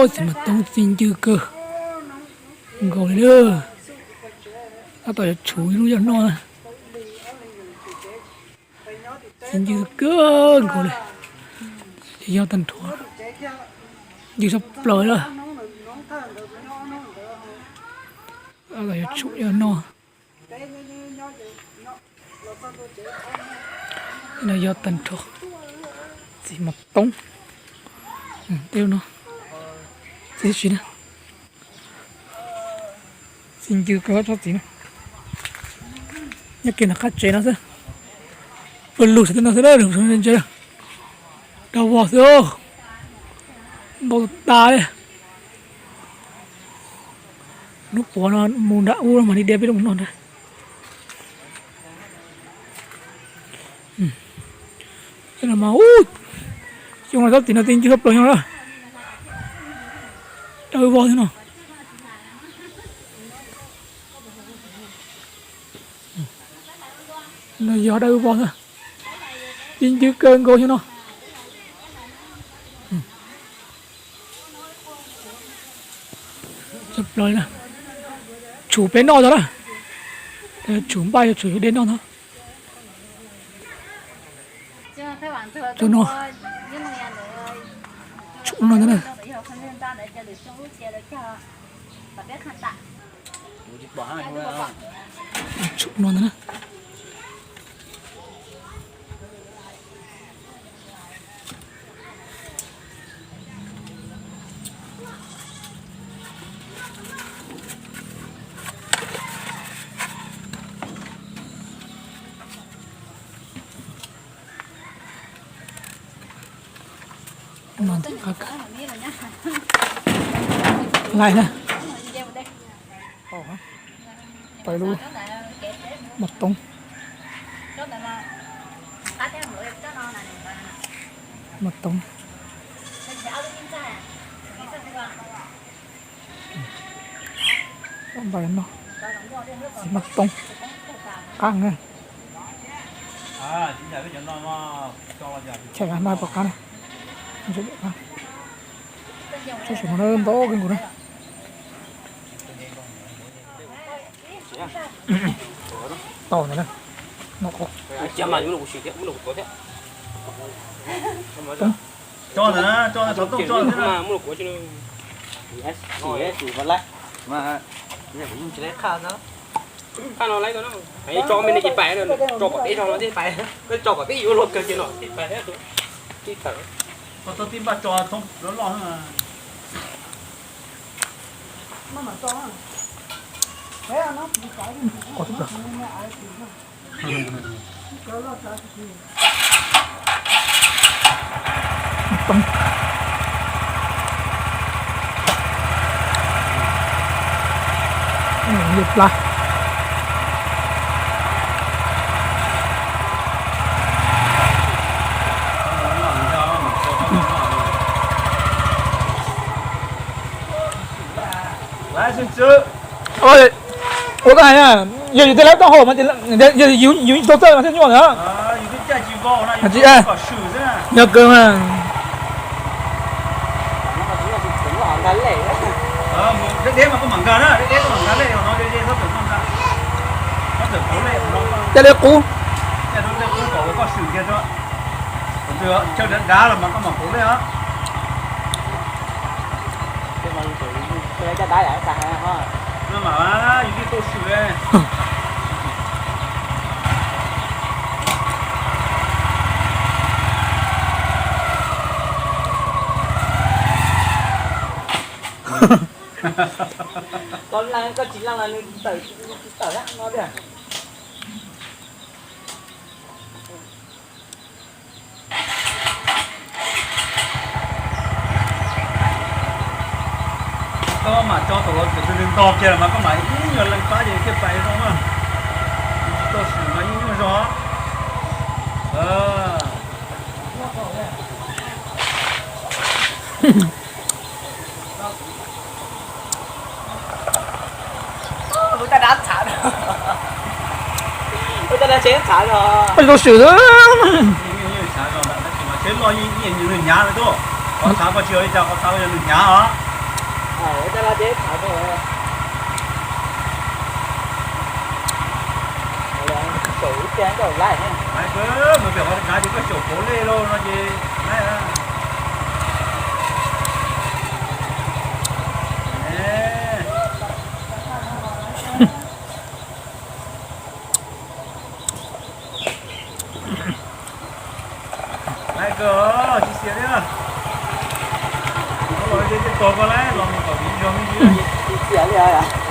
Txiv mas toob txi ncw kawg nkaus li lawm. Tab tom yuav tshuv ib lub yog noj na. Txi ncw kawg nkaus li. Yog tag nrho ncw sab plaws lawm. Tab tom yuav tshuv yog noj. No yog tag nrho txiv mas toob. Tej no txiv tsis na, txi ncw kawg tsob txiv no. Nyob kiag nram qab tsev no xwb. Pawg lug saum tej no xwb, ntse, dab vog xwb. Ntau tas li. Hnub puav no mus nram ub no mas li deb peb lub mus noj ntag. Xyoo no mas, xyoo no tsob txiv no txi ncw tshaj plaws xyoo no. Dawb vog xwb no. No yog dawb vog xwb. Txi ncw kawg nkaus xyoo no. Tshaj plaws li na. Tshuv peb noj tso na. Tshuv npaj yog tshuv yuav dej noj no. Tshuv no, tshuv no ntag na. Tshuv no ntag na. Lais na. Pais lub mas toob. Mas toob. Npaj no, txiv mas toob. Qab na. Chais no pom qab na. Tsob saum no ntau kawg nkaus na. Tau ntawd na. No qhov Tso me ne ces pais, tso kom peb zog no thiaj pais, tso kom peb yuav luag kawg ces no thiaj pais. Koj txhob tib npaj tso thoob loj loj na. Plab. Ua koj hais na, yog yus tej lab taub hau mas yus tau txawj mas thiaj nyuaj ntag. Tsis, yog kawg mas. Coj li qub. Koj leej koj tsis leej los nws tawm, tawm no tiag. Koj mam tso tom los txawm nws ntog kiag los mas koj mam ib nyuag lees pab ces thiaj pais zoo na. Tsis tau sim mas ib nyuag zog. Ub, taj dab txhav no. Ub, taj dab tsheb txhav no. Ua tau sim xwb. Tsheb loj yeej nws hnyav lawm tuaj. Qhov txhav koj tsis yog li cas, qhov txhav yog nws hnyav os. Ua cas los ces tham, caum ib tiag, caum laiv ne. Hais koj mus pem qhov dav ces koj caum pauv lej lauj no ces laiv. Laiv kawg, tsis xiam li. Los ces tos koj laiv, los mus kom viv ntsog me ntsis. Tsis xiam li os.